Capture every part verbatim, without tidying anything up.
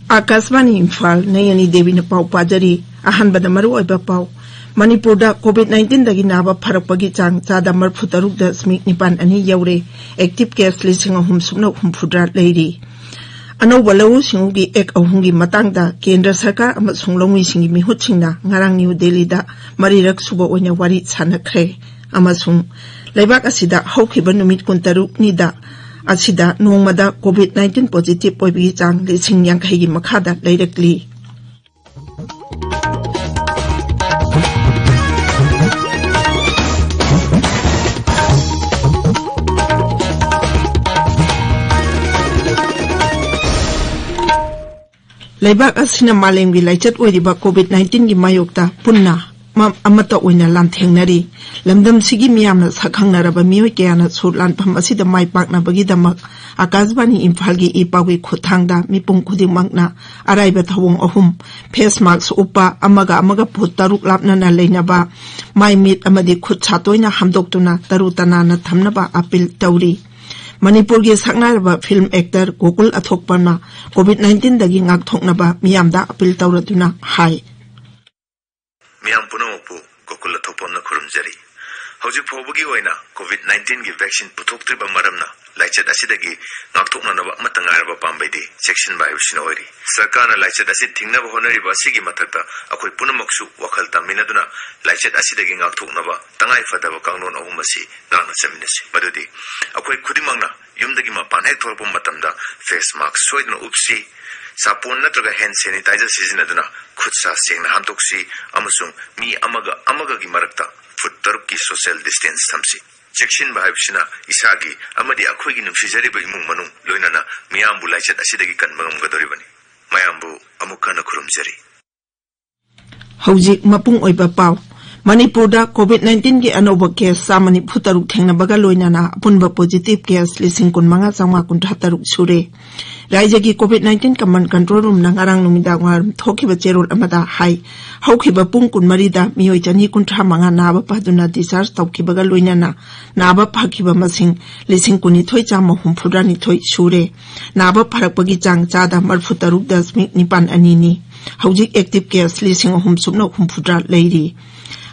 ꯑꯥꯀꯥꯁꯕꯥꯅꯤ ꯏꯝꯐꯥꯜ, ꯅꯌꯅꯤ ꯗꯦꯕꯤꯅ ꯄꯥꯎ ꯄꯥꯖꯔꯤ꯫ ꯑꯍꯥꯟꯕꯗ ꯃꯔꯨꯑꯣꯏꯕ ꯄꯥꯎ꯫ ꯃꯅꯤꯄꯨꯔꯗ ꯀꯣꯚꯤꯗ ꯅꯥꯏꯟꯇꯤꯟꯗꯒꯤ ꯅꯥꯕ ꯐꯔꯛꯄꯒꯤ ꯆꯥꯡ ꯆꯥꯗ ꯃꯔꯤꯐꯨ ꯇꯔꯨꯛ ꯗꯁꯃꯤꯛ ꯅꯤꯄꯥꯟ ꯑꯅꯤ ꯌꯧꯔꯦ꯫ ꯑꯦꯛꯇꯤꯚ ꯀꯦꯁ ꯂꯤꯁꯤꯡ ꯑꯍꯨꯝ ꯁꯨꯞꯅ ꯍꯨꯝꯐꯨꯇꯔꯥ ꯂꯩꯔꯤ꯫ ꯑꯅꯧꯕ ꯂꯧꯎ ꯁꯤꯡꯎꯒꯤ ꯑꯦꯛ ꯑꯍꯨꯝꯒꯤ ꯃꯇꯥꯡꯗ ꯀꯦꯟꯗ꯭ꯔ ꯁꯔꯀꯥꯔ ꯑꯃꯁꯨꯡ ꯂꯧꯃꯤꯁꯤꯡꯒꯤ ꯃꯤꯍꯨꯠꯁꯤꯡꯅ ꯉꯔꯥꯡ ꯅ꯭ꯌꯨ ꯗꯦꯜꯂꯤꯗ ꯃꯔꯤꯔꯛ ꯁꯨꯕ ꯑꯣꯏꯅ ꯋꯥꯔꯤ ꯁꯥꯟꯅꯈ꯭ꯔꯦ꯫ ꯑꯃꯁꯨꯡ ꯂꯩꯕꯥꯛ ꯑꯁꯤꯗ ꯍꯧꯈꯤꯕ ꯅꯨꯃꯤꯠ ꯀꯨꯟꯇꯔꯨꯛꯅꯤꯗ ꯑꯁꯤꯗ ꯅꯣꯡꯃꯗ ꯀꯣꯚꯤꯗ ꯅꯥꯏꯟꯇꯤꯟ ꯄꯣꯖꯤꯇꯤꯚ ꯑꯣꯏꯕꯒꯤ ꯆꯥꯡ ꯂꯤꯁꯤꯡ ꯌꯥꯡꯈꯩꯒꯤ ꯃꯈꯥꯗ ꯂꯩꯔꯛꯂꯤ꯫ ꯂꯩꯕꯥꯛ ꯑꯁꯤꯅ ꯃꯥꯂꯦꯝꯒꯤ ꯂꯥꯏꯆꯠ ꯑꯣꯏꯔꯤꯕ ꯀꯣꯚꯤꯗ ꯅꯥꯏꯟꯇꯤꯟꯒꯤ ꯃꯥꯌꯣꯛꯇ ꯄꯨꯟꯅ ꯑꯃ-, ꯑꯃꯠꯇ ꯑꯣꯏꯅ ꯂꯥꯟꯊꯦꯡꯅꯔꯤ꯫ ꯂꯝꯗꯝꯁꯤꯒꯤ ꯃꯤꯌꯥꯝꯅ ꯁꯛꯈꯪꯅꯔꯕ ꯃꯤꯑꯣꯏ ꯀꯌꯥꯅ ꯁꯣꯔ ꯂꯥꯟꯐꯝ ꯑꯁꯤꯗ ꯃꯥꯏ ꯄꯥꯛꯅꯕꯒꯤꯗꯃꯛ ꯑꯥꯀꯥꯁꯕꯥꯅꯤ ꯏꯝꯐꯥꯜꯒꯤ ꯏ ꯄꯥꯎꯒꯤ ꯈꯨꯠꯊꯥꯡꯗ ꯃꯤꯄꯨꯝ ꯈꯨꯗꯤꯡꯃꯛꯅ ꯑꯔꯥꯏꯕ ꯊꯧꯑꯣꯡ ꯑꯍꯨꯝ: ꯐꯦꯁ ꯃꯥꯛꯁ ꯎꯞꯄ, ꯑꯃꯒ ꯑꯃꯒ ꯐꯨꯠ ꯇꯔꯨꯛ ꯂꯥꯞꯅꯅ ꯂꯩꯅꯕ, ꯃꯥꯏ ꯃꯤꯠ ꯑꯃꯗꯤ ꯈꯨꯠ ꯁꯥ ꯇꯣꯏꯅ ꯍꯥꯝꯗꯣꯛꯇꯨꯅ ꯇꯔꯨ ꯇꯅꯥꯟꯅ ꯊꯝꯅꯕ ꯑꯄꯤꯜ ꯇꯧꯔꯤ꯫ ꯃꯅꯤꯄꯨꯔꯒꯤ ꯁꯛꯅꯥꯏꯔꯕ ꯐꯤꯜꯝ ꯑꯦꯛꯇꯔ ꯒꯣꯀꯨꯜ ꯑꯊꯣꯛꯄꯝꯅ ꯀꯣꯚꯤꯗ ꯅꯥꯏꯟꯇꯤꯟꯗꯒꯤ ꯉꯥꯛꯊꯣꯛꯅꯕ ꯃꯤꯌꯥꯝꯗ ꯑꯄꯤꯜ ꯇꯧꯔꯗꯨꯅ ꯍꯥꯏ꯫ ꯃꯤꯌꯥꯝ ꯄꯨꯝꯅꯃꯛꯄꯨ ꯒꯣꯀꯨꯜ ꯑꯊꯣꯛꯄꯝꯅ ꯈꯨꯔꯨꯝꯖꯔꯤ꯫ ꯍꯧꯖꯤꯛ ꯐꯥꯎꯕꯒꯤ ꯑꯣꯏꯅ ꯀꯣꯚꯤꯗ ꯅꯥꯏꯟꯇꯤꯟꯒꯤ ꯚꯦꯛꯁꯤꯟ ꯄꯨꯊꯣꯛꯇ꯭ꯔꯤꯕ ꯃꯔꯝꯅ ꯂꯥꯏꯆꯠ ꯑꯁꯤꯗꯒꯤ ꯉꯥꯛꯊꯣꯛꯅꯅꯕ ꯑꯃꯠꯇ ꯉꯥꯏꯔꯕ ꯄꯥꯝꯕꯩꯗꯤ ꯆꯦꯛꯁꯤꯟꯕ ꯍꯥꯏꯕꯁꯤꯅ ꯑꯣꯏꯔꯤ꯫ ꯁꯔꯀꯥꯔꯅ ꯂꯥꯏꯆꯠ ꯑꯁꯤ ꯊꯤꯡꯅꯕ ꯍꯣꯠꯅꯔꯤꯕ ꯑꯁꯤꯒꯤ ꯃꯊꯛꯇ ꯑꯩꯈꯣꯏ ꯄꯨꯝꯅꯃꯛꯁꯨ ꯋꯥꯈꯜ ꯇꯥꯃꯤꯟꯅꯗꯨꯅ ꯂꯥꯏꯆꯠ ꯑꯁꯤꯗꯒꯤ ꯉꯥꯛꯊꯣꯛꯅꯕ ꯇꯉꯥꯏ ꯐꯗꯕ ꯀꯥꯡꯂꯣꯟ ꯑꯍꯨꯝ ꯑꯁꯤ ꯉꯥꯛꯅ ꯆꯠꯃꯤꯟꯅꯁꯤ꯫ ꯃꯗꯨꯗꯤ ꯑꯩꯈꯣꯏ ꯈꯨꯗꯤꯡꯃꯛꯅ ꯌꯨꯝꯗꯒꯤ ꯃꯄꯥꯟ ꯍꯦꯛ ꯊꯣꯛꯂꯛꯄ ꯃꯇꯝꯗ ꯐꯦꯁ ꯃꯥꯛꯁ ꯁꯣꯏꯗꯅ ꯎꯞꯁꯤ, ꯁꯥꯄꯣꯟ ꯅꯠꯇ꯭ꯔꯒ ꯍꯦꯟ ꯁꯦꯅꯤꯇꯥꯏꯖꯔ ꯁꯤꯖꯤꯟꯅꯗꯨꯅ ꯈꯨꯠ ꯁꯥ ꯁꯦꯡꯅ ꯍꯥꯝꯗꯣꯛꯁꯤ ꯑꯃꯁꯨꯡ ꯃꯤ ꯑꯃꯒ ꯑꯃꯒꯒꯤ ꯃꯔꯛꯇ ꯐꯨꯠ ꯇꯔꯨꯛꯀꯤ ꯁꯣꯁꯤꯌꯦꯜ ꯗꯤꯁꯇꯦꯟꯁ ꯊꯝꯁꯤ꯫ ꯆꯦꯛꯁꯤꯟꯕ ꯍꯥꯏꯕꯁꯤꯅ ꯏꯁꯥꯒꯤ ꯑꯃꯗꯤ ꯑꯩꯈꯣꯏꯒꯤ ꯅꯨꯡꯁꯤꯖꯔꯤꯕ ꯏꯃꯨꯡ ꯃꯅꯨꯡ, ꯂꯣꯏꯅꯅ ꯃꯤꯌꯥꯝꯕꯨ ꯂꯥꯏꯆꯠ ꯑꯁꯤꯗꯒꯤ ꯀꯟꯕ ꯉꯝꯒꯗꯧꯔꯤꯕꯅꯤ꯫ ꯃꯌꯥꯝꯕꯨ ꯑꯃꯨꯛ ꯍꯟꯅ ꯈꯨꯔꯨꯝꯖꯔꯤ꯫ ꯍꯧꯖꯤꯛ ꯃꯄꯨꯡ ꯑꯣꯏꯕ ꯄꯥꯎ꯫ ꯃꯅꯤꯄꯨꯔꯗ ꯀꯣꯚꯤꯗ ꯅꯥꯏꯟꯇꯤꯟꯒꯤ ꯑꯅꯧꯕ ꯀꯦꯁ ꯆꯥꯝꯃ ꯅꯤꯐꯨ ꯇꯔꯨꯛ ꯊꯦꯡꯅꯕꯒ ꯂꯣꯏꯅꯅ ꯑꯄꯨꯟꯕ ꯄꯣꯖꯤꯇꯤꯚ ꯀꯦꯁ ꯂꯤꯁꯤꯡ ꯀꯨꯟꯃꯉꯥ ꯆꯥꯝꯃꯉꯥ ꯀꯨꯟꯊ꯭ꯔꯥ ꯇꯔꯨꯛ ꯁꯨꯔꯦ꯫ ꯔꯥꯏꯖ꯭ꯌꯒꯤ COVID nineteen Command Control Roomꯅ ꯉꯔꯥꯡ ꯅꯨꯃꯤꯗꯥꯡ ꯋꯥꯏꯔꯝ ꯊꯣꯛꯈꯤꯕ ꯆꯦꯔꯣꯜ ꯑꯃꯗ ꯍꯥꯏ, ꯍꯧꯈꯤꯕ ꯄꯨꯡ ꯀꯨꯟꯃꯔꯤꯗ ꯃꯤꯑꯣꯏ ꯆꯅꯤ ꯀꯨꯟꯊ꯭ꯔꯥ ꯃꯉꯥ ꯅꯥꯕ ꯐꯗꯨꯅ discharge ꯇꯧꯈꯤꯕꯒ ꯂꯣꯏꯅꯅ ꯅꯥꯕ ꯐꯈꯤꯕ ꯃꯁꯤꯡ ꯂꯤꯁꯤꯡ ꯀꯨꯟꯅꯤꯊꯣꯏ ꯆꯥꯝꯃ ꯍꯨꯝꯐꯨꯇꯔꯥꯅꯤꯊꯣꯏ ꯁꯨꯔꯦ꯫ ꯅꯥꯕ ꯐꯔꯛꯄꯒꯤ ꯆꯥꯡ ꯆꯥꯗ ꯃꯔꯤꯐꯨ ꯇꯔꯨꯛ ꯗꯁꯃꯤꯛ ꯅꯤꯄꯥꯟ ꯑꯅꯤꯅꯤ꯫ ꯍꯧꯖꯤꯛ active case ꯂꯤꯁꯤꯡ ꯑꯍꯨꯝ ꯁꯨꯞꯅ ꯍꯨꯝꯐꯨꯇꯔꯥ ꯂꯩꯔꯤ꯫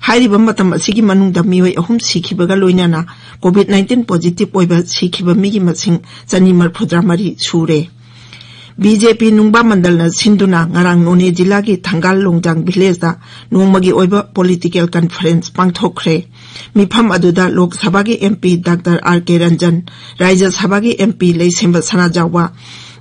ꯍꯥꯏꯔꯤꯕ ꯃꯇꯝ ꯑꯁꯤꯒꯤ ꯃꯅꯨꯡꯗ ꯃꯤꯑꯣꯏ ꯑꯍꯨꯝ ꯁꯤꯈꯤꯕꯒ ꯂꯣꯏꯅꯅ COVID nineteen positive ꯑꯣꯏꯕ ꯁꯤꯈꯤꯕ ꯃꯤꯒꯤ ꯃꯁꯤꯡ ꯆꯅꯤ ꯃꯔꯤꯐꯨꯇꯔꯥ ꯃꯔꯤ ꯁꯨꯔꯦ꯫ BJP ꯅꯨꯡꯕꯥ ꯃꯟꯗꯜꯅ ꯁꯤꯟꯗꯨꯅ ꯉꯔꯥꯡ ꯅꯣꯅꯦ ꯖꯤꯂꯥꯒꯤ ꯊꯪꯒꯥꯜ ꯂꯣꯡꯖꯥꯡ villageꯇ ꯅꯣꯡꯃꯒꯤ ꯑꯣꯏꯕ political conference ꯄꯥꯡꯊꯣꯛꯈ꯭ꯔꯦ꯫ ꯃꯤꯐꯝ ꯑꯗꯨꯗ ꯂꯣꯛ ꯁꯚꯥꯒꯤ MP Doctor R K Ranjan, ꯔꯥꯖ꯭ꯌ ꯁꯚꯥꯒꯤ MP ꯂꯩꯁꯦꯝꯕ ꯁꯅꯥꯖꯥꯎꯕ,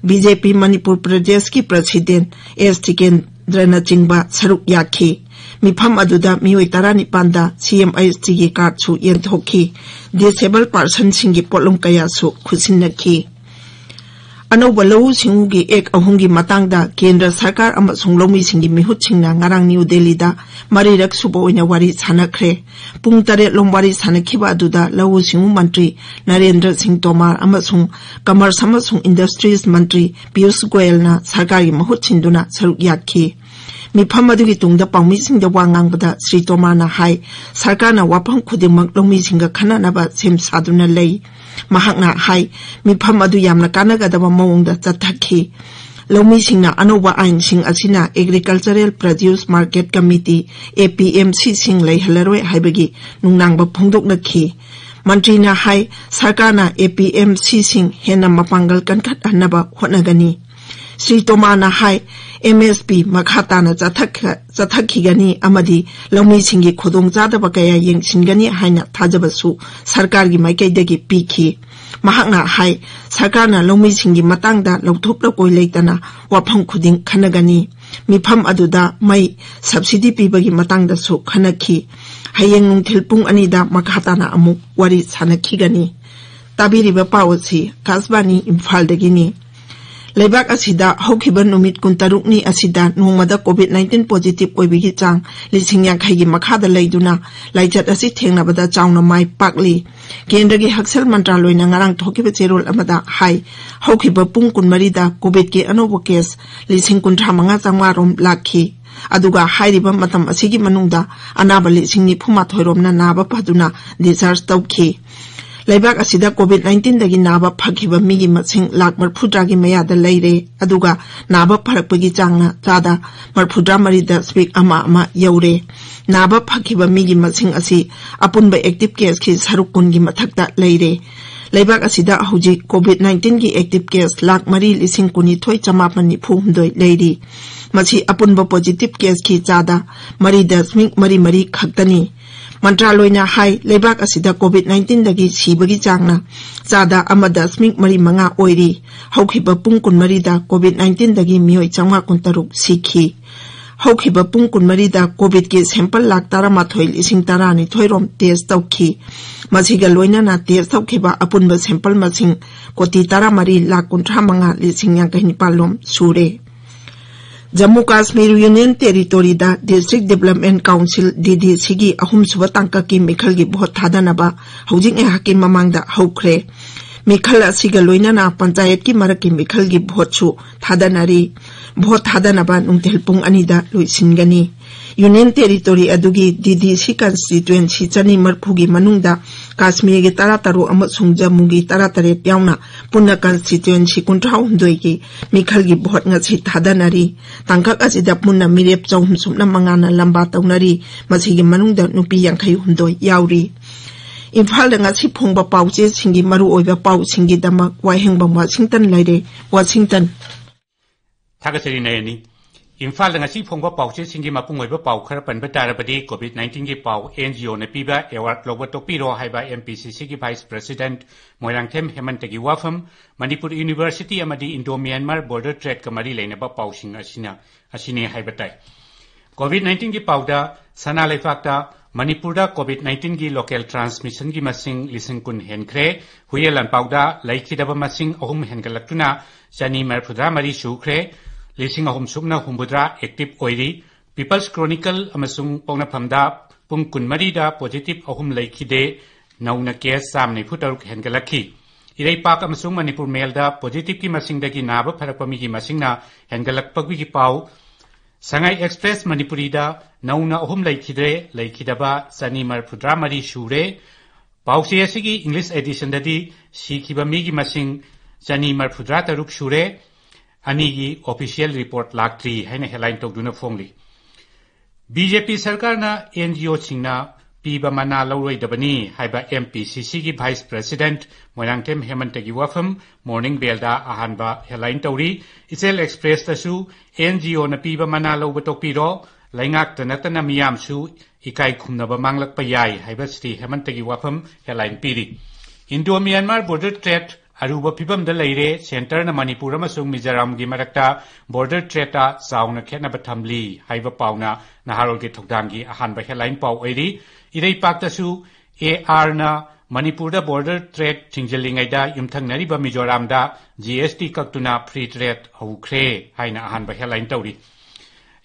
BJP ꯃꯅꯤꯄꯨꯔ ꯄ꯭ꯔꯗꯦꯁꯀꯤ president S ꯇꯤꯀꯦꯟꯗ꯭ꯔꯅꯆꯤꯡꯕ ꯁꯔꯨꯛ ꯌꯥꯈꯤ꯫ ꯃꯤꯐꯝ ꯑꯗꯨꯗ ꯃꯤꯑꯣꯏ ꯇꯔꯥꯅꯤꯄꯥꯟꯗ CMHTꯒꯤ cardꯁꯨ ꯌꯦꯟꯊꯣꯛꯈꯤ꯫ Disabled personꯁꯤꯡꯒꯤ ꯄꯣꯠꯂꯨꯝ ꯀꯌꯥꯁꯨ ꯈꯨꯠꯁꯤꯟꯅꯈꯤ꯫ ꯑꯅꯧꯕ ꯂꯧꯎ ꯁꯤꯡꯎꯒꯤ act ꯑꯍꯨꯝꯒꯤ ꯃꯇꯥꯡꯗ ꯀꯦꯟꯗ꯭ꯔ ꯁꯔꯀꯥꯔ ꯑꯃꯁꯨꯡ ꯂꯧꯃꯤꯁꯤꯡꯒꯤ ꯃꯤꯍꯨꯠꯁꯤꯡꯅ ꯉꯔꯥꯡ ꯅ꯭ꯌꯨ ꯗꯦꯜꯂꯤꯗ ꯃꯔꯤꯔꯛ ꯁꯨꯕ ꯑꯣꯏꯅ ꯋꯥꯔꯤ ꯁꯥꯟꯅꯈ꯭ꯔꯦ꯫ ꯄꯨꯡ ꯇꯔꯦꯠ ꯂꯣꯝ ꯋꯥꯔꯤ ꯁꯥꯟꯅꯈꯤꯕ ꯑꯗꯨꯗ ꯂꯧꯎ ꯁꯤꯡꯎ ꯃꯟꯇ꯭ꯔꯤ ꯅꯔꯦꯟꯗ꯭ꯔ ꯁꯤꯡ ꯇꯣꯃꯥꯔ ꯑꯃꯁꯨꯡ Commerce ꯑꯃꯁꯨꯡ Industries ꯃꯟꯇ꯭ꯔꯤ ꯄꯤꯌꯨꯁ ꯒꯣꯌꯜꯅ ꯁꯔꯀꯥꯔꯒꯤ ꯃꯍꯨꯠ ꯁꯤꯟꯗꯨꯅ ꯁꯔꯨꯛ ꯌꯥꯈꯤ꯫ ꯃꯤꯐꯝ ꯑꯗꯨꯒꯤ ꯇꯨꯡꯗ ꯄꯥꯎꯃꯤꯁꯤꯡꯗ ꯋꯥ ꯉꯥꯡꯕꯗ ꯁ꯭ꯔꯤ ꯇꯣꯃꯥꯔꯅ ꯍꯥꯏ, ꯁꯔꯀꯥꯔꯅ ꯋꯥꯐꯝ ꯈꯨꯗꯤꯡꯃꯛ ꯂꯧꯃꯤꯁꯤꯡꯒ ꯈꯟꯅꯅꯕ ꯁꯦꯝ ꯁꯥꯗꯨꯅ ꯂꯩ꯫ ꯃꯍꯥꯛꯅ ꯍꯥꯏ, ꯃꯤꯐꯝ ꯑꯗꯨ ꯌꯥꯝꯅ ꯀꯥꯟꯅꯒꯗꯕ ꯃꯑꯣꯡꯗ ꯆꯠꯊꯈꯤ꯫ ꯂꯧꯃꯤꯁꯤꯡꯅ ꯑꯅꯧꯕ ꯑꯥꯏꯟꯁꯤꯡ ꯑꯁꯤꯅ Agricultural Produce Market Committee, APMCꯁꯤꯡ ꯂꯩꯍꯜꯂꯔꯣꯏ ꯍꯥꯏꯕꯒꯤ ꯅꯨꯡꯅꯥꯡꯕ ꯐꯣꯡꯗꯣꯛꯅꯈꯤ꯫ ꯃꯟꯇ꯭ꯔꯤꯅ ꯍꯥꯏ, ꯁꯔꯀꯥꯔꯅ APMCꯁꯤꯡ ꯍꯦꯟꯅ ꯃꯄꯥꯡꯒꯜ ꯀꯟꯈꯠꯍꯟꯅꯕ ꯍꯣꯠꯅꯒꯅꯤ꯫ ꯁ꯭ꯔꯤ ꯇꯣꯃꯥꯔꯅ ꯍꯥꯏ, MSP ꯃꯈꯥ ꯇꯥꯅ ꯆꯠꯊꯈ-, ꯆꯠꯊꯈꯤꯒꯅꯤ ꯑꯃꯗꯤ ꯂꯧꯃꯤꯁꯤꯡꯒꯤ ꯈꯨꯗꯣꯡꯆꯥꯗꯕ ꯀꯌꯥ ꯌꯦꯡꯁꯤꯟꯒꯅꯤ ꯍꯥꯏꯅ ꯊꯥꯖꯕꯁꯨ ꯁꯔꯀꯥꯔꯒꯤ ꯃꯥꯏꯀꯩꯗꯒꯤ ꯄꯤꯈꯤ꯫ ꯃꯍꯥꯛꯅ ꯍꯥꯏ, ꯁꯔꯀꯥꯔꯅ ꯂꯧꯃꯤꯁꯤꯡꯒꯤ ꯃꯇꯥꯡꯗ ꯂꯧꯊꯣꯛ ꯂꯧꯀꯣꯏ ꯂꯩꯇꯅ ꯋꯥꯐꯝ ꯈꯨꯗꯤꯡ ꯈꯟꯅꯒꯅꯤ꯫ ꯃꯤꯐꯝ ꯑꯗꯨꯗ ꯃꯩ subsidy ꯄꯤꯕꯒꯤ ꯃꯇꯥꯡꯗꯁꯨ ꯈꯟꯅꯈꯤ꯫ ꯍꯌꯦꯡ ꯅꯨꯡꯊꯤꯜ ꯄꯨꯡ ꯑꯅꯤꯗ ꯃꯈꯥ ꯇꯥꯅ ꯑꯃꯨꯛ ꯋꯥꯔꯤ ꯁꯥꯟꯅꯈꯤꯒꯅꯤ꯫ ꯇꯥꯕꯤꯔꯤꯕ ꯄꯥꯎ ꯑꯁꯤ ꯑꯀꯥꯁꯕꯥꯅꯤ ꯏꯝꯐꯥꯜꯗꯒꯤꯅꯤ꯫ ꯂꯩꯕꯥꯛ ꯑꯁꯤꯗ ꯍꯧꯈꯤꯕ ꯅꯨꯃꯤꯠ ꯀꯨꯟꯇꯔꯨꯛꯅꯤ ꯑꯁꯤꯗ ꯅꯣꯡꯃꯗ COVID nineteen positive ꯑꯣꯏꯕꯒꯤ ꯆꯥꯡ ꯂꯤꯁꯤꯡ ꯌꯥꯡꯈꯩꯒꯤ ꯃꯈꯥꯗ ꯂꯩꯗꯨꯅ ꯂꯥꯏꯆꯠ ꯑꯁꯤ ꯊꯦꯡꯅꯕꯗ ꯆꯥꯎꯅ ꯃꯥꯏ ꯄꯥꯛꯂꯤ꯫ ꯀꯦꯟꯗ꯭ꯔꯒꯤ ꯍꯛꯁꯦꯜ ꯃꯟꯇ꯭ꯔꯥꯂꯣꯏꯅ ꯉꯔꯥꯡ ꯊꯣꯛꯈꯤꯕ ꯆꯦꯔꯣꯜ ꯑꯃꯗ ꯍꯥꯏ, ꯍꯧꯈꯤꯕ ꯄꯨꯡ ꯀꯨꯟꯃꯔꯤꯗ COVIDꯀꯤ ꯑꯅꯧꯕ case ꯂꯤꯁꯤꯡ ꯀꯨꯟꯊ꯭ꯔꯥ ꯃꯉꯥ ꯆꯥꯝꯃꯉꯥ ꯔꯣꯝ ꯂꯥꯛꯈꯤ꯫ ꯑꯗꯨꯒ ꯍꯥꯏꯔꯤꯕ ꯃꯇꯝ ꯑꯁꯤꯒꯤ ꯃꯅꯨꯡꯗ ꯑꯅꯥꯕ ꯂꯤꯁꯤꯡ ꯅꯤꯐꯨ ꯃꯥꯊꯣꯏ ꯔꯣꯝꯅ ꯅꯥꯕ ꯐꯗꯨꯅ discharge ꯇꯧꯈꯤ꯫ ꯂꯩꯕꯥꯛ ꯑꯁꯤꯗ COVID nineteenꯗꯒꯤ ꯅꯥꯕ ꯐꯈꯤꯕ ꯃꯤꯒꯤ ꯃꯁꯤꯡ ꯂꯥꯈ ꯃꯔꯤꯐꯨꯇꯔꯥꯒꯤ ꯃꯌꯥꯗ ꯂꯩꯔꯦ꯫ ꯑꯗꯨꯒ ꯅꯥꯕ ꯐꯔꯛꯄꯒꯤ ꯆꯥꯡꯅ ꯆꯥꯗ ꯃꯔꯤꯐꯨꯇꯔꯥ ꯃꯔꯤ ꯗꯁꯃꯤꯛ ꯑꯃ ꯑꯃ ꯌꯧꯔꯦ꯫ ꯅꯥꯕ ꯐꯈꯤꯕ ꯃꯤꯒꯤ ꯃꯁꯤꯡ ꯑꯁꯤ ꯑꯄꯨꯟꯕ active caseꯀꯤ ꯁꯔꯨꯛ ꯀꯨꯟꯒꯤ ꯃꯊꯛꯇ ꯂꯩꯔꯦ꯫ ꯂꯩꯕꯥꯛ ꯑꯁꯤꯗ ꯍꯧꯖꯤꯛ COVID nineteenꯒꯤ active case ꯂꯥꯈ ꯃꯔꯤ ꯂꯤꯁꯤꯡ ꯀꯨꯟꯅꯤꯊꯣꯏ ꯆꯃꯥꯄꯟ ꯅꯤꯐꯨ ꯍꯨꯝꯗꯣꯏ ꯂꯩꯔꯤ꯫ ꯃꯁꯤ ꯑꯄꯨꯟꯕ positive caseꯀꯤ ꯆꯥꯗ ꯃꯔꯤ ꯗꯁꯃꯤꯛ ꯃꯔꯤ ꯃꯔꯤ ꯈꯛꯇꯅꯤ꯫ ꯃꯟꯇ꯭ꯔꯥꯂꯣꯏꯅ ꯍꯥꯏ, ꯂꯩꯕꯥꯛ ꯑꯁꯤꯗ COVID nineteenꯗꯒꯤ ꯁꯤꯕꯒꯤ ꯆꯥꯡꯅ ꯆꯥꯗ ꯑꯃ ꯗꯁꯃꯤꯛ ꯃꯔꯤ ꯃꯉꯥ ꯑꯣꯏꯔꯤ꯫ ꯍꯧꯈꯤꯕ ꯄꯨꯡ ꯀꯨꯟꯃꯔꯤꯗ COVID nineteenꯗꯒꯤ ꯃꯤꯑꯣꯏ ꯆꯥꯝꯃꯉꯥ ꯀꯨꯟꯇꯔꯨꯛ ꯁꯤꯈꯤ꯫ ꯍꯧꯈꯤꯕ ꯄꯨꯡ ꯀꯨꯟꯃꯔꯤꯗ COVIDꯀꯤ sample ꯂꯥꯈ ꯇꯔꯥꯃꯥꯊꯣꯏ ꯂꯤꯁꯤꯡ ꯇꯔꯥꯅꯤꯊꯣꯏ ꯔꯣꯝ test ꯇꯧꯈꯤ꯫ ꯃꯁꯤꯒ ꯂꯣꯏꯅꯅ test ꯇꯧꯈꯤꯕ ꯑꯄꯨꯟꯕ sample ꯃꯁꯤꯡ ꯀꯣꯇꯤ ꯇꯔꯥꯃꯔꯤ ꯂꯥꯈ ꯀꯨꯟꯊ꯭ꯔꯥ ꯃꯉꯥ ꯂꯤꯁꯤꯡ ꯌꯥꯡꯈꯩ ꯅꯤꯄꯥꯜ ꯔꯣꯝ ꯁꯨꯔꯦ꯫ Jammu Kashmir Union Territoryꯗ District Development Council, DDCꯒꯤ ꯑꯍꯨꯝꯁꯨꯕ ꯇꯥꯡꯀꯛꯀꯤ ꯃꯤꯈꯜꯒꯤ ꯚꯣꯠ ꯊꯥꯗꯅꯕ ꯍꯧꯖꯤꯛ ꯉꯥꯏꯍꯥꯛꯀꯤ ꯃꯃꯥꯡꯗ ꯍꯧꯈ꯭ꯔꯦ꯫ ꯃꯤꯈꯜ ꯑꯁꯤꯒ ꯂꯣꯏꯅꯅ ꯄꯟꯆꯥꯌꯠꯀꯤ ꯃꯔꯛꯀꯤ ꯃꯤꯈꯜꯒꯤ ꯚꯣꯠꯁꯨ ꯊꯥꯗꯅꯔꯤ꯫ ꯚꯣꯠ ꯊꯥꯗꯅꯕ ꯅꯨꯡꯊꯤꯜ ꯄꯨꯡ ꯑꯅꯤꯗ ꯂꯣꯏꯁꯤꯟꯒꯅꯤ꯫ Union Territory ꯑꯗꯨꯒꯤ DDC constituency ꯆꯅꯤ ꯃꯔꯤꯐꯨꯒꯤ ꯃꯅꯨꯡꯗ ꯀꯥꯁꯃꯤꯔꯒꯤ ꯇꯔꯥꯇꯔꯨꯛ ꯑꯃꯁꯨꯡ ꯖꯝꯃꯨꯒꯤ ꯇꯔꯥꯇꯔꯦꯠ ꯌꯥꯎꯅ ꯄꯨꯟꯅ constituency ꯀꯨꯟꯊ꯭ꯔꯥꯍꯨꯝꯗꯣꯏꯒꯤ ꯃꯤꯈꯜꯒꯤ ꯚꯣꯠ ꯉꯁꯤ ꯊꯥꯗꯅꯔꯤ꯫ ꯇꯥꯡꯀꯛ ꯑꯁꯤꯗ ꯄꯨꯟꯅ ꯃꯤꯔꯦꯞ ꯆꯍꯨꯝ ꯁꯨꯞꯅ ꯃꯉꯥꯅ ꯂꯝꯕꯥ ꯇꯧꯅꯔꯤ꯫ ꯃꯁꯤꯒꯤ ꯃꯅꯨꯡꯗ ꯅꯨꯄꯤ ꯌꯥꯡꯈꯩ ꯍꯨꯝꯗꯣꯏ ꯌꯥꯎꯔꯤ꯫ ꯏꯝꯐꯥꯜꯗ ꯉꯁꯤ ꯐꯣꯡꯕ ꯄꯥꯎꯆꯦꯁꯤꯡꯒꯤ ꯃꯔꯨꯑꯣꯏꯕ ꯄꯥꯎꯁꯤꯡꯒꯤꯗꯃꯛ ꯋꯥꯍꯦꯡꯕꯝ ꯋꯥꯁꯤꯡꯇꯟ ꯂꯩꯔꯦ꯫ ꯋꯥꯁꯤꯡꯇꯟ꯫ ꯊꯥꯒꯠꯆꯔꯤ ꯅꯌꯅꯤ꯫ ꯏꯝꯐꯥꯜꯗ ꯉꯁꯤ ꯐꯣꯡꯕ ꯄꯥꯎꯆꯦꯁꯤꯡꯒꯤ ꯃꯄꯨꯡ ꯑꯣꯏꯕ ꯄꯥꯎ ꯈꯔ ꯄꯟꯕ ꯇꯥꯔꯕꯗꯤ, COVID nineteenꯒꯤ ꯄꯥꯎ, NGOꯅ ꯄꯤꯕ award ꯂꯧꯕ ꯇꯣꯛꯄꯤꯔꯣ ꯍꯥꯏꯕ MPCCꯒꯤ Vice President ꯃꯣꯏꯔꯥꯡꯊꯦꯝ ꯍꯦꯃꯟꯇꯒꯤ ꯋꯥꯐꯝ, ꯃꯅꯤꯄꯨꯔ University ꯑꯃꯗꯤ Indo Myanmar border tradeꯀ ꯃꯔꯤ ꯂꯩꯅꯕ ꯄꯥꯎꯁꯤꯡ ꯑꯁꯤꯅ, ꯑꯁꯤꯅꯤ ꯍꯥꯏꯕ ꯇꯥꯏ꯫ COVID nineteenꯒꯤ ꯄꯥꯎꯗ, ꯁꯅꯥ ꯂꯩꯕꯥꯛꯇ ꯃꯅꯤꯄꯨꯔꯗ COVID nineteen ꯒꯤ local transmission ꯒꯤ ꯃꯁꯤꯡ ꯂꯤꯁꯤꯡ ꯀꯨꯟ ꯍꯦꯟꯈ꯭ꯔꯦ꯫ ꯍꯨꯏꯌꯦꯟ ꯂꯥꯟꯄꯥꯎꯗ ꯂꯩꯈꯤꯗꯕ ꯃꯁꯤꯡ ꯑꯍꯨꯝ ꯍꯦꯟꯒꯠꯂꯛꯇꯨꯅ ꯆꯅꯤ ꯃꯔꯤꯐꯨꯇꯔꯥ ꯃꯔꯤ ꯁꯨꯈ꯭ꯔꯦ꯫ ꯂꯤꯁꯤꯡ ꯑꯍꯨꯝ ꯁꯨꯞꯅ ꯍꯨꯝꯐꯨꯇꯔꯥ active ꯑꯣꯏꯔꯤ꯫ People's Chronicle ꯑꯃꯁꯨꯡ ꯄꯣꯛꯅꯐꯝꯗ ꯄꯨꯡ ꯀꯨꯟꯃꯔꯤꯗ positive ꯑꯍꯨꯝ ꯂꯩꯈꯤꯗꯦ꯫ ꯅꯧꯅ case ꯆꯥꯝꯃ ꯅꯤꯐꯨ ꯇꯔꯨꯛ ꯍꯦꯟꯒꯠꯂꯛꯈꯤ꯫ ꯏꯔꯩꯄꯥꯛ ꯑꯃꯁꯨꯡ ꯃꯅꯤꯄꯨꯔ ꯃꯦꯜꯗ positive ꯀꯤ ꯃꯁꯤꯡꯗꯒꯤ ꯅꯥꯕ ꯐꯔꯛꯄ ꯃꯤꯒꯤ ꯃꯁꯤꯡꯅ ꯍꯦꯟꯒꯠꯂꯛꯄꯒꯤ ꯄꯥꯎ꯫ ꯁꯉꯥꯏ ꯑꯦꯛꯁꯄ꯭ꯔꯦꯁ ꯃꯅꯤꯄꯨꯔꯤꯗ ꯅꯧꯅ ꯑꯍꯨꯝ ꯂꯩꯈꯤꯗ꯭ꯔꯦ꯫ ꯂꯩꯈꯤꯗꯕ ꯆꯅꯤ ꯃꯔꯤꯐꯨꯇꯔꯥ ꯃꯔꯤ ꯁꯨꯔꯦ꯫ ꯄꯥꯎꯆꯦ ꯑꯁꯤꯒꯤ English edition ꯗꯗꯤ ꯁꯤꯈꯤꯕ ꯃꯤꯒꯤ ꯃꯁꯤꯡ ꯆꯅꯤ ꯃꯔꯤꯐꯨꯇꯔꯥ ꯇꯔꯨꯛ ꯁꯨꯔꯦ꯫ ꯑꯅꯤꯒꯤ official report ꯂꯥꯛꯇ꯭ꯔꯤ ꯍꯥꯏꯅ headline ꯇꯧꯗꯨꯅ ꯐꯣꯡꯂꯤ꯫ BJP ꯁꯔꯀꯥꯔꯅ NGO ꯁꯤꯡꯅ ꯄꯤꯕ ꯃꯅꯥ ꯂꯧꯔꯣꯏꯗꯕꯅꯤ ꯍꯥꯏꯕ MPCC ꯒꯤ Vice President ꯃꯣꯏꯔꯥꯡꯊꯦꯝ ꯍꯦꯃꯟꯇꯒꯤ ꯋꯥꯐꯝ Morning Bell ꯗ ꯑꯍꯥꯟꯕ headline ꯇꯧꯔꯤ꯫ ꯏꯆꯦꯜ ꯑꯦꯛꯁꯄ꯭ꯔꯦꯁꯇꯁꯨ NGO ꯅ ꯄꯤꯕ ꯃꯅꯥ ꯂꯧꯕ ꯇꯣꯛꯄꯤꯔꯣ, ꯂꯩꯉꯥꯛꯇ ꯅꯠꯇꯅ ꯃꯤꯌꯥꯝꯁꯨ ꯏꯀꯥꯏ ꯈꯨꯝꯅꯕ ꯃꯥꯡꯂꯛꯄ ꯌꯥꯏ ꯍꯥꯏꯕ ꯁ꯭ꯔꯤ ꯍꯦꯃꯟꯇꯒꯤ ꯋꯥꯐꯝ headline ꯄꯤꯔꯤ꯫ Indo Myanmar border threat ꯑꯔꯨꯕ ꯐꯤꯕꯝꯗ ꯂꯩꯔꯦ꯫ Centre ꯅ ꯃꯅꯤꯄꯨꯔ ꯑꯃꯁꯨꯡ ꯃꯤꯖꯣꯔꯥꯝꯒꯤ ꯃꯔꯛꯇ border threat ꯆꯥꯎꯅ ꯈꯦꯠꯅꯕ ꯊꯝꯂꯤ ꯍꯥꯏꯕ ꯄꯥꯎꯅ ꯅꯍꯥꯔꯣꯜꯒꯤ ꯊꯧꯗꯥꯡꯒꯤ ꯑꯍꯥꯟꯕ headline ꯄꯥꯎ ꯑꯣꯏꯔꯤ꯫ ꯏꯔꯩꯄꯥꯛꯇꯁꯨ AR ꯅ ꯃꯅꯤꯄꯨꯔꯗ border threat ꯊꯤꯡꯖꯤꯜꯂꯤꯉꯩꯗ ꯌꯨꯝꯊꯪꯅꯔꯤꯕ ꯃꯤꯖꯣꯔꯥꯝꯗ GST ꯀꯛꯇꯨꯅ free trade ꯍꯧꯈ꯭ꯔꯦ ꯍꯥꯏꯅ ꯑꯍꯥꯟꯕ headline ꯇꯧꯔꯤ꯫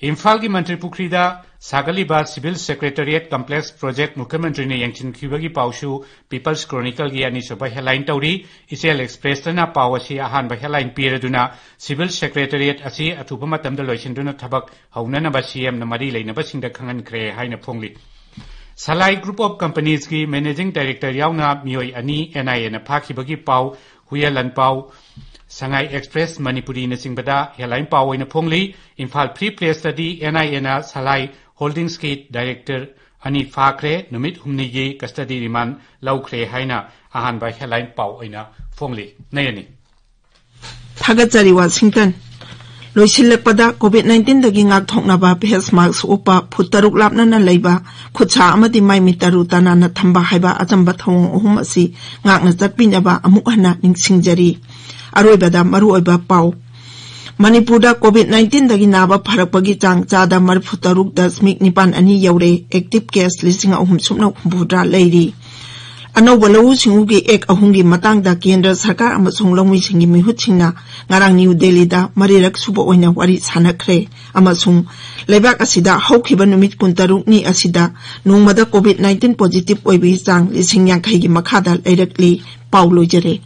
ꯏꯝꯐꯥꯜꯒꯤ ꯃꯟꯇ꯭ꯔꯤ ꯄꯨꯈ꯭ꯔꯤꯗ ꯁꯥꯒꯠꯂꯤꯕ Civil Secretariat Complex project ꯃꯨꯈ꯭ꯌ ꯃꯟꯇ꯭ꯔꯤꯅ ꯌꯦꯡꯁꯤꯟꯈꯤꯕꯒꯤ ꯄꯥꯎꯁꯨ People's Chronicle ꯒꯤ ꯑꯅꯤꯁꯨꯕ headline ꯇꯧꯔꯤ꯫ ꯏꯆꯦꯜ ꯑꯦꯛꯁꯄ꯭ꯔꯦꯁꯇꯅ ꯄꯥꯎ ꯑꯁꯤ ꯑꯍꯥꯟꯕ headline ꯄꯤꯔꯗꯨꯅ Civil Secretariat ꯑꯁꯤ ꯑꯊꯨꯕ ꯃꯇꯝꯗ ꯂꯣꯏꯁꯤꯟꯗꯨꯅ ꯊꯕꯛ ꯍꯧꯅꯅꯕ CM ꯅ ꯃꯔꯤ ꯂꯩꯅꯕꯁꯤꯡꯗ ꯈꯪꯍꯟꯈ꯭ꯔꯦ ꯍꯥꯏꯅ ꯐꯣꯡꯂꯤ꯫ Salai Group of Companies ꯀꯤ managing director ꯌꯥꯎꯅ ꯃꯤꯑꯣꯏ ꯑꯅꯤ NIA ꯅ ꯐꯥꯈꯤꯕꯒꯤ ꯄꯥꯎ ꯍꯨꯏꯌꯦꯟ ꯂꯥꯟꯄꯥꯎ, ꯁꯉꯥꯏ ꯑꯦꯛꯁꯄ꯭ꯔꯦꯁ ꯃꯅꯤꯄꯨꯔꯤꯅꯆꯤꯡꯕꯗ headline ꯄꯥꯎ ꯑꯣꯏꯅ ꯐꯣꯡꯂꯤ꯫ ꯏꯝꯐꯥꯜ Free Press ꯇꯗꯤ NIA ꯅ ꯁꯂꯥꯏ ꯍꯣꯜꯗꯤꯡꯁꯀꯤ director ꯑꯅꯤ ꯐꯥꯈ꯭ꯔꯦ, ꯅꯨꯃꯤꯠ ꯍꯨꯝꯅꯤꯒꯤ custody remand ꯂꯧꯈ꯭ꯔꯦ ꯍꯥꯏꯅ ꯑꯍꯥꯟꯕ headline ꯄꯥꯎ ꯑꯣꯏꯅ ꯐꯣꯡꯂꯤ꯫ ꯅꯌꯅꯤ꯫ ꯊꯥꯒꯠꯆꯔꯤ, ꯋꯥꯁꯤꯡꯇꯟ꯫ ꯂꯣꯏꯁꯤꯜꯂꯛꯄꯗ, COVID nineteen ꯗꯒꯤ ꯉꯥꯛꯊꯣꯛꯅꯕ face mask ꯎꯞꯄ, ꯐꯨꯠ ꯇꯔꯨꯛ ꯂꯥꯞꯅꯅ ꯂꯩꯕ, ꯈꯨꯠꯁꯥ ꯑꯃꯗꯤ ꯃꯥꯏ ꯃꯤꯠ ꯇꯔꯨ ꯇꯅꯥꯟꯅ ꯊꯝꯕ ꯍꯥꯏꯕ ꯑꯆꯝꯕ ꯊꯧꯑꯣꯡ ꯑꯍꯨꯝ ꯑꯁꯤ ꯉꯥꯛꯅ ꯆꯠꯄꯤꯅꯕ ꯑꯃꯨꯛ ꯍꯟꯅ ꯅꯤꯡꯁꯤꯡꯖꯔꯤ꯫ ꯑꯔꯣꯏꯕꯗ ꯃꯔꯨꯑꯣꯏꯕ ꯄꯥꯎ꯫ ꯃꯅꯤꯄꯨꯔꯗ ꯀꯣꯚꯤꯗ ꯅꯥꯏꯟꯇꯤꯟꯗꯒꯤ ꯅꯥꯕ ꯐꯔꯛꯄꯒꯤ ꯆꯥꯡ ꯆꯥꯗ ꯃꯔꯤꯐꯨ ꯇꯔꯨꯛ ꯗꯁꯃꯤꯛ ꯅꯤꯄꯥꯟ ꯑꯅꯤ ꯌꯧꯔꯦ꯫ ꯑꯦꯛꯇꯤꯚ ꯀꯦꯁ ꯂꯤꯁꯤꯡ ꯑꯍꯨꯝ ꯁꯨꯞꯅ ꯍꯨꯝꯐꯨꯇꯔꯥ ꯂꯩꯔꯤ꯫ ꯑꯅꯧꯕ ꯂꯧꯎ ꯁꯤꯡꯎꯒꯤ ꯑꯦꯛ ꯑꯍꯨꯝꯒꯤ ꯃꯇꯥꯡꯗ ꯀꯦꯟꯗ꯭ꯔ ꯁꯔꯀꯥꯔ ꯑꯃꯁꯨꯡ ꯂꯧꯃꯤꯁꯤꯡꯒꯤ ꯃꯤꯍꯨꯠꯁꯤꯡꯅ ꯉꯔꯥꯡ ꯅ꯭ꯌꯨ ꯗꯦꯜꯂꯤꯗ ꯃꯔꯤꯔꯛ ꯁꯨꯕ ꯑꯣꯏꯅ ꯋꯥꯔꯤ ꯁꯥꯟꯅꯈ꯭ꯔꯦ, ꯑꯃꯁꯨꯡ ꯂꯩꯕꯥꯛ ꯑꯁꯤꯗ ꯍꯧꯈꯤꯕ ꯅꯨꯃꯤꯠ ꯀꯨꯟꯇꯔꯨꯛꯅꯤ ꯑꯁꯤꯗ ꯅꯣꯡꯃꯗ ꯀꯣꯚꯤꯗ ꯅꯥꯏꯟꯇꯤꯟ ꯄꯣꯖꯤꯇꯤꯚ ꯑꯣꯏꯕꯒꯤ ꯆꯥꯡ ꯂꯤꯁꯤꯡ ꯌꯥꯡꯈꯩꯒꯤ ꯃꯈꯥꯗ ꯂꯩꯔꯛꯂꯤ꯫ ꯄꯥꯎ ꯂꯣꯏꯖꯔꯦ꯫